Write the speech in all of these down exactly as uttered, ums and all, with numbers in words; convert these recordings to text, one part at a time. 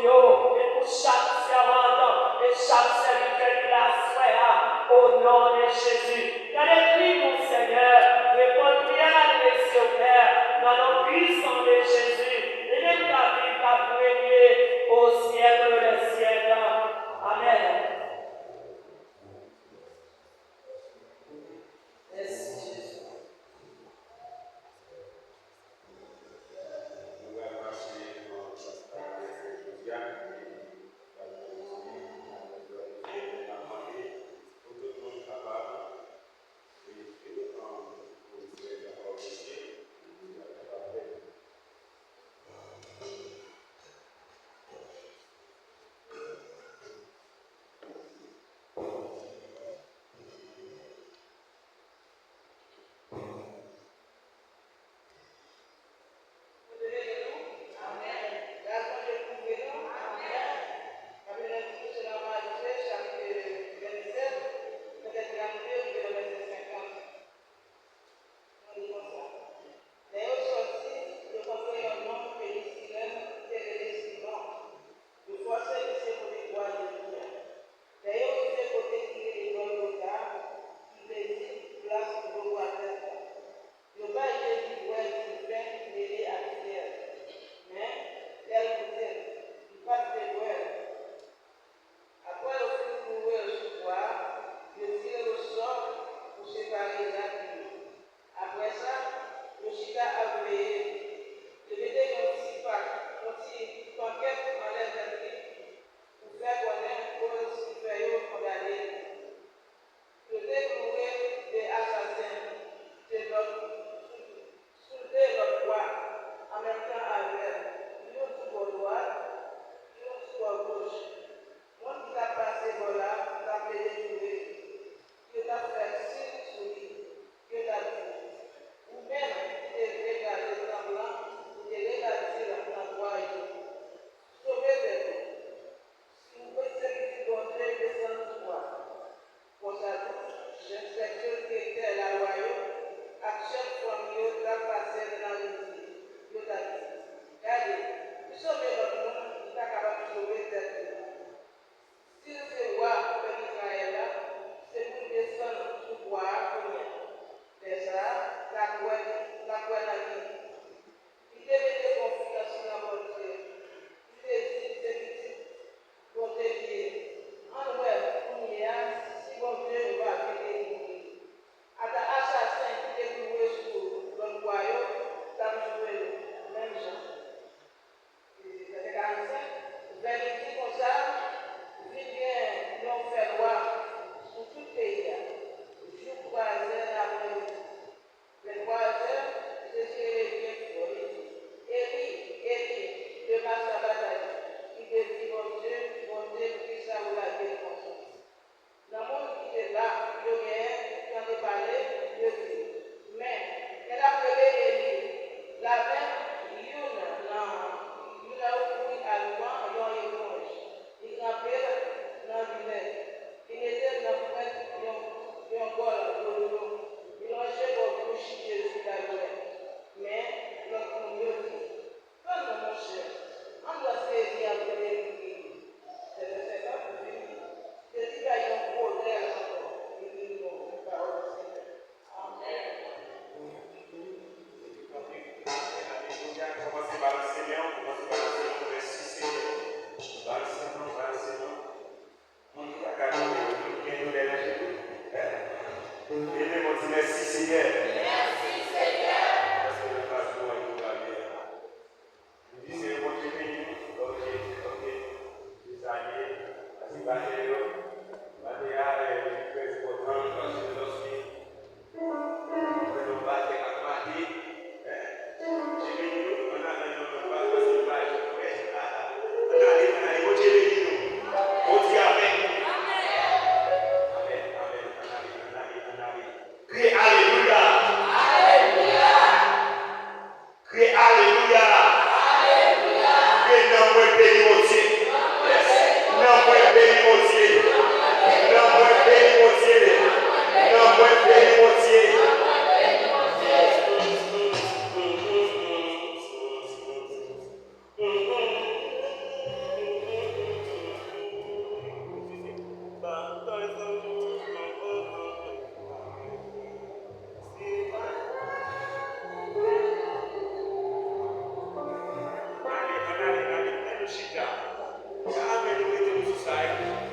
yo, e pou chak sèvant e chak sèvitè ki la aswè a, o non de Jezi. Gade kri nou, Senyè, reponn priyè adrese w, Pè, nan non pwisan de Jezi, li menm k ap viv, k ap renye au siècle des siècles. Amèn. Mèsi, Jezi. Nou pral mache nan chapit jodi a, e pral kontinye, n ap mande pou tout moun kapab Chita. Amen. Nou mete nou sou sa, wi.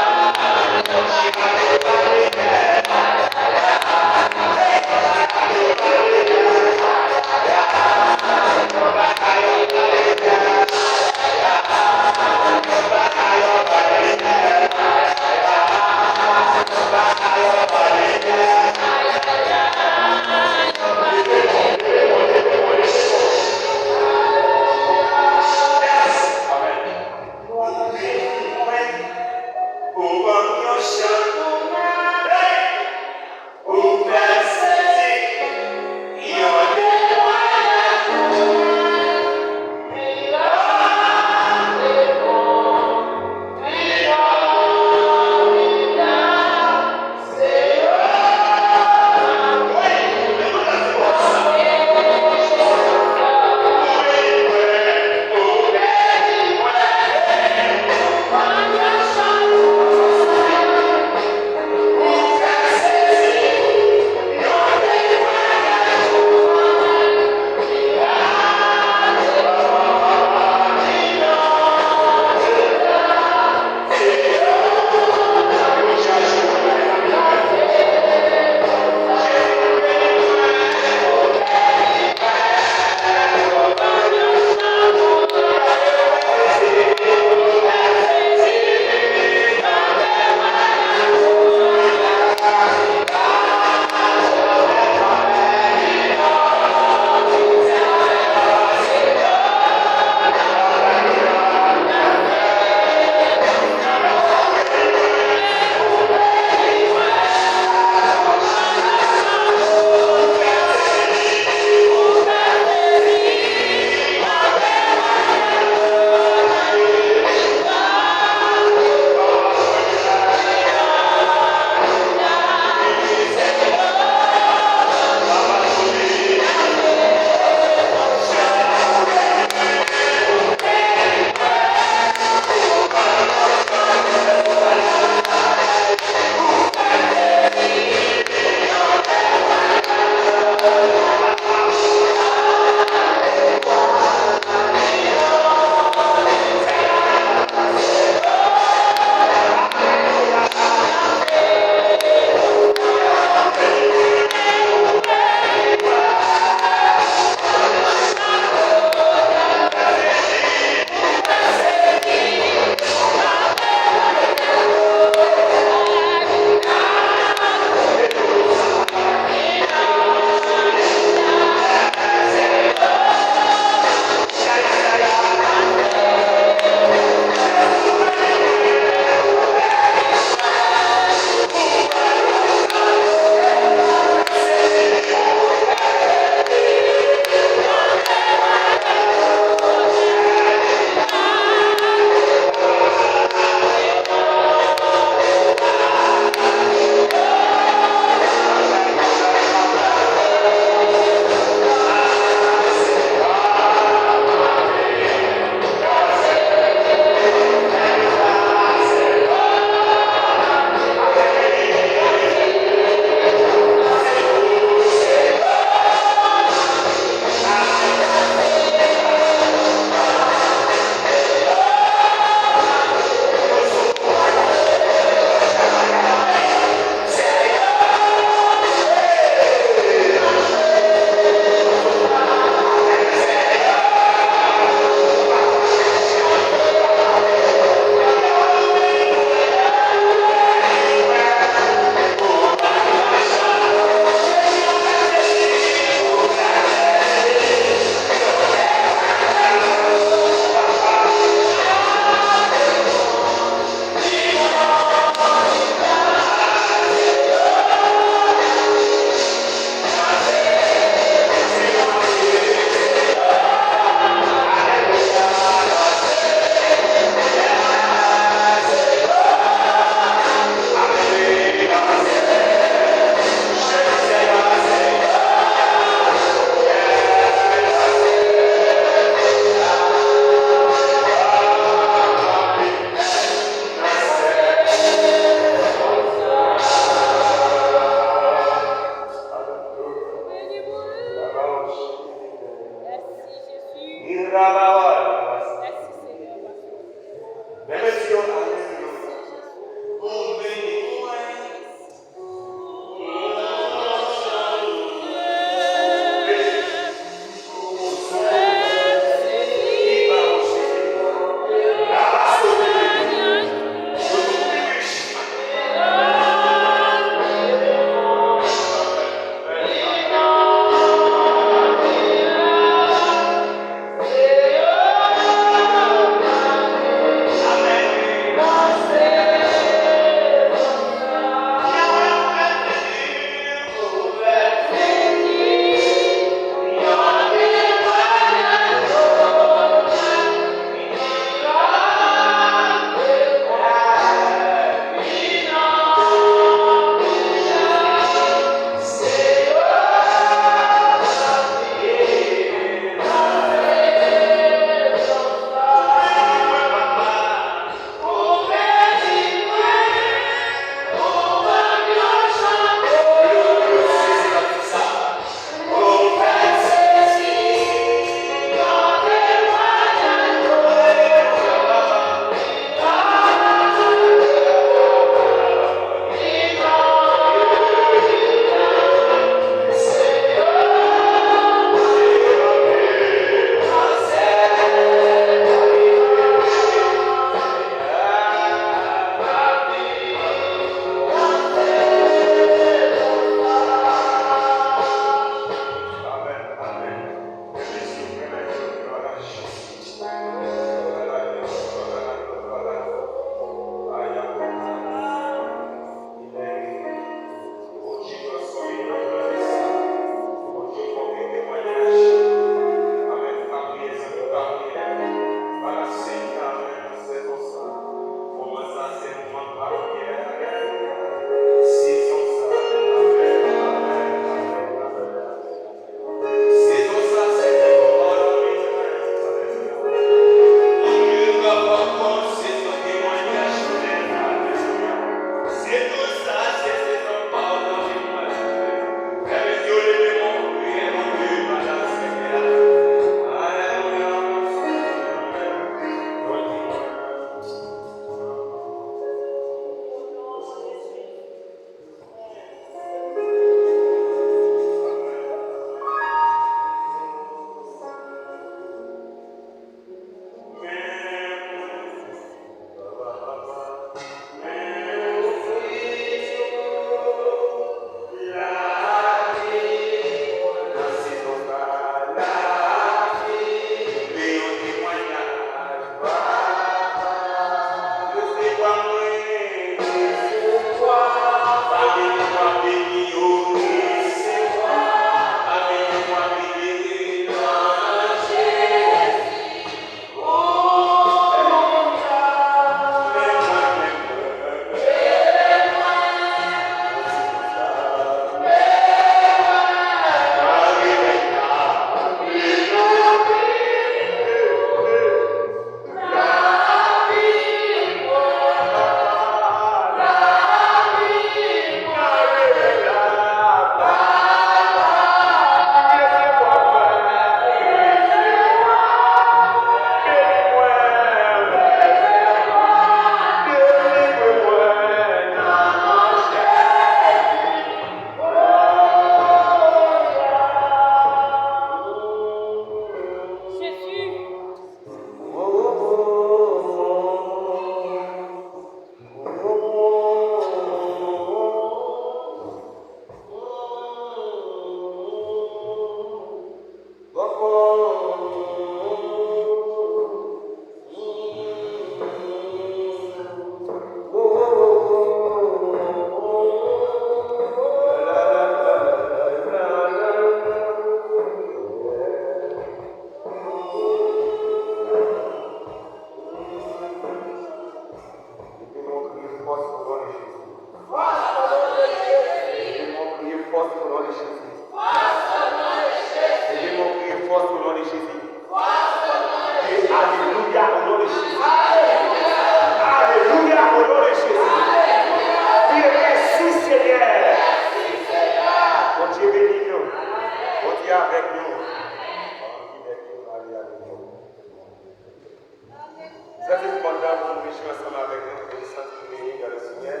Se kontan pou nou rejwi ansanm avèk nou, pou nou santi nou beni dans le Seigneur.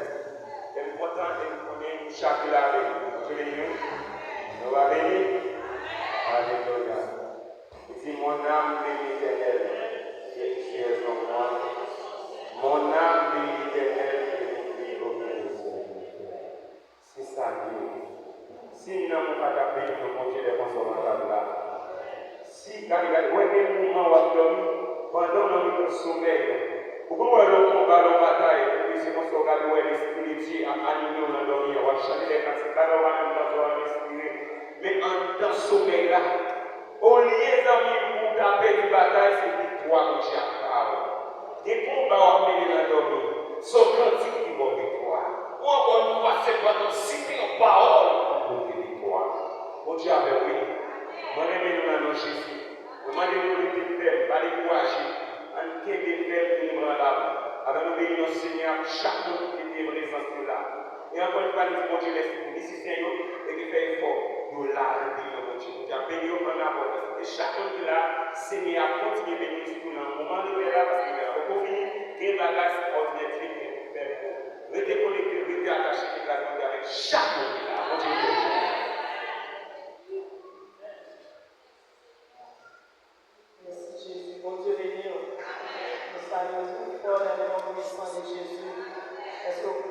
E m kontan, e m konnen nou chak la beni. Bondye beni nou. Nou va beni. Alelouya. Li di, mon âme bénit l'Éternel, et qui est en moi. Mon âme bénit l'Éternel, et qui est en moi. Se sa l ye. Si nanm ou pa t ap beni non Bondye lè konsa w nan tab la. Si, gade, gade, wè gen moman w ap dòmi, pandan w nan mitan somèy, ou konn wè lè w konba, lè w batay, epi se konsa w gade w wè Lespri de Dye ap anime w nan dòmi an, w ap chante de kantik, bagay w pa menm panse w ap respire, men anndan somèy la, olye zanmi m pou w ta pèdi batay, se viktwa Bondye ap ba w. Gen konba w ap mennen nan dòmi, se yon kantik ki ba w viktwa. Ou ankò yon fwa, se pandan w site yon pawòl pou pote viktwa. Bondye avè w, wi. Mwen renmen nou nan non Jezi. Mwen mande nou rete fèm, pa dekouraje. Ann kenbe fèm, tenib anba l. Avan nou beni non Senyè a pou chak moun ki te prezans yo la. E ankò yon fwa, nou di Bondye mèsi pou mizisyen yo e ki fè efò yo la nan beni non Bondye. Bondye ap beni yo an abondans. E chak moun ki la, Senyè a kontinye beni nou sitou nan moman repè la, paske repè la poko fini. Gen bagay ekstraòdinè Dye gen pou fè pou ou. Rete konekte, rete atache, ke gras Bondye avèk chak moun ki la. Bondye beni nou. Mèsi Jezi. Bondye beni w. Nou salye w tou fò nan le non pwisan de Jezi. Èske w